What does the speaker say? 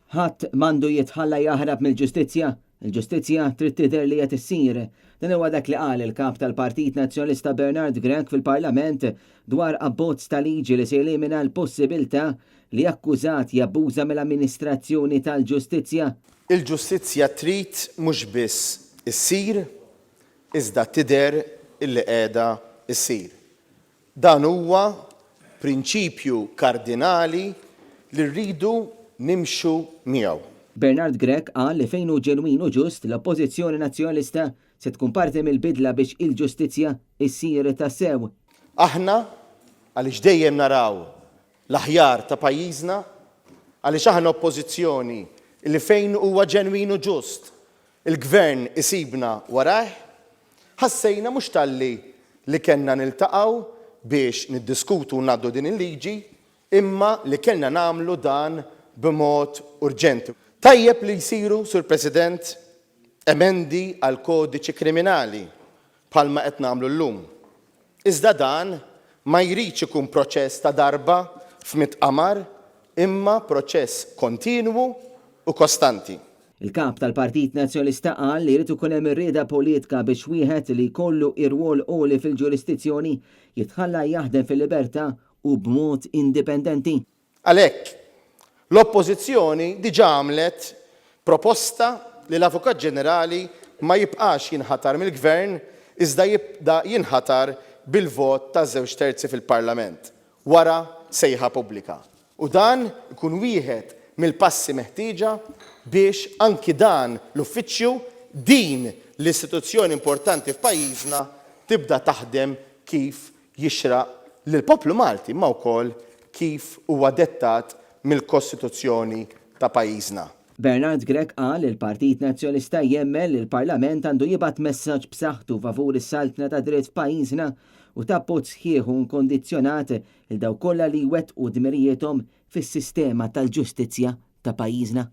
Ħadd m'għandu jitħalla jaħrab mill-ġustizzja. Il-ġustizzja trid tidher li qed issir. Dan huwa dak li qal il-Kap tal-Partit Nazzjonalista Bernard Grech fil-Parlament dwar abbozz ta' liġi li se jelimina l-possibilità li akkużat jabbuża mill-amministrazzjoni tal-ġustizzja. Il-ġustizzja trid mhux biss issir iżda tidher illi qiegħda ssir. Dan huwa prinċipju kardinali li rridu nimxu miegħu. Bernard Grech qal li fejn hu ġenwin u ġust, l-Oppożizzjoni Nazzjonalista se tkun parti mill-bidla biex il-ġustizzja ssir tassew. Aħna, għaliex dejjem naraw l-aħjar ta' pajjiżna, għaliex aħna Oppożizzjoni li fejn huwa ġenwin u ġust, il-Gvern isibna warajh, ħassejna mhux talli li kellna niltaqgħu biex niddiskutu u ngħaddu din il-liġi, imma li kellna nagħmlu dan b'mod urġenti. Tajjeb li jsiru, Sur President, emendi għall-Kodiċi Kriminali bħalma qed nagħmlu llum. Iżda dan ma jridx ikun proċess ta' darba f'mitt qamar imma proċess kontinwu u kostanti. Il-Kap tal-Partit Nazzjonalista qal li jrid ikun hemm ir-rieda politka biex wieħed li jkollu irwol għoli fil-ġurisdizzjoni jitħalla jaħdem fil-libertà u b'mod indipendenti. Għalhekk, l-Oppożizzjoni diġà għamlet proposta li l-Avukat Ġenerali ma jibqax jinħatar mill-Gvern iżda jibda jinħatar bil-vot ta' żewġ terzi fil-Parlament, wara sejħa pubblika. U dan ikun wieħed mill-passi meħtieġa biex anki dan l-uffiċċju, din l-istituzzjoni importanti f'pajjiżna tibda taħdem kif jixraq lill-poplu Malti imma wkoll kif huwa dettat mill-Kostituzzjoni ta' pajjiżna. Bernard Grech qal li l-Partit Nazzjonalista jemmen li l-Parlament għandu jibgħat messaġġ b'saħħtu favur is-saltna tad-dritt f'pajjiżna u ta' appoġġ sħiħ u inkondizzjonat lil dawk kollha li jwettqu dmirijiethom fis-sistema tal-ġustizzja ta' pajjiżna.